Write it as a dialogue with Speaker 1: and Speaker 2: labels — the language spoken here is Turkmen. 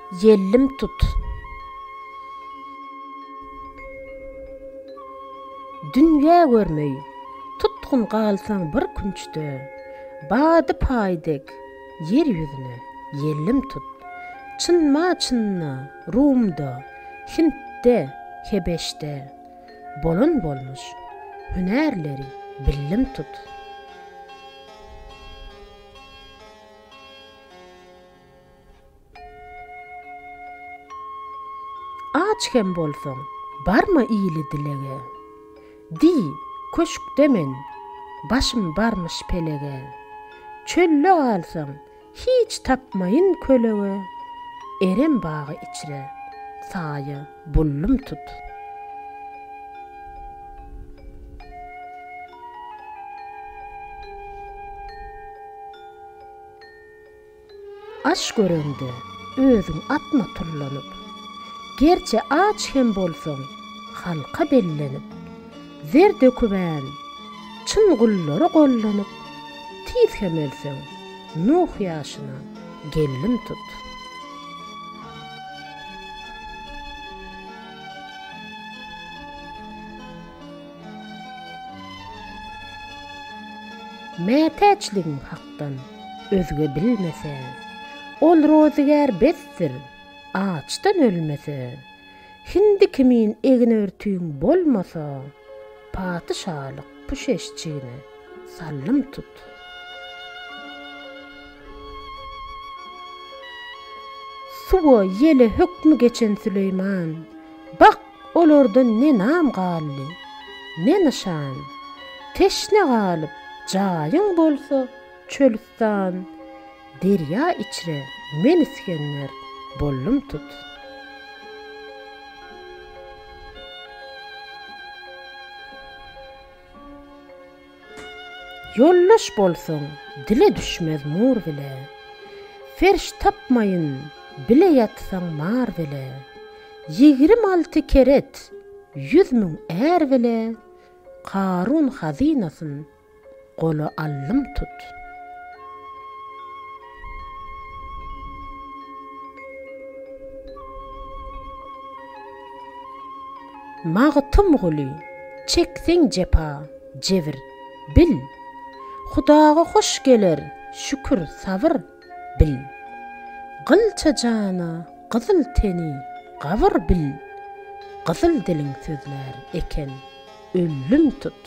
Speaker 1: ýellim tut. Dünýä görmeý, tutgun galsaň bir künçde, Bady paý dek ýer ýüzüne ýellim tut. Çynma-çynda, Rumda, Hintde, Hebeşde, Bolan bolmuş, hünärleri bildim tut. Aç hem bolsaň, barma ili dilege. Diý, köşkde men, başym barmyş pelege. Çölde galsaň, hiç tapmaýyn kölege, Erem bagy içre saýa bullum tut. Aş göreňde, özüň atma tullanyp. Gerçe aç hem bolsaň, halka bellenip, Zer dökübän, çyn gullara gollanyp, Tiz hem ölseň, Nuh ýaşyna geldim tut. Mätäçligiň Hakdan özge bilmese, Ol rozygär besdir, açdan ölmese. Hindi kimin egin-örtügiň bolmasa, Patyşalyk puşeşjigine sallym tut. Suwa, ýele hökmi geçen Süleýman, Bak, olardan ne nam galdy, ne nyşan. Teşne galyp, jaýyň bolsa çölüstan, Derýa içre men Isgender boldum tut. Ýoldaş bolsaň, dile düşmez mur bile, Ferş tapmaýyn, bile ýatsaň mar bile. 26 keret, 100 000 är bile, Karun hazynasyn gola aldym tut. Magtymguly, çekseň jepa, jebir, bil, Hudaga hoş geler şükür, sabyr, bil. Gylça jana gyzyl teni gabyr bil, Gyzyl diliň sözlär eken, öllüm tut.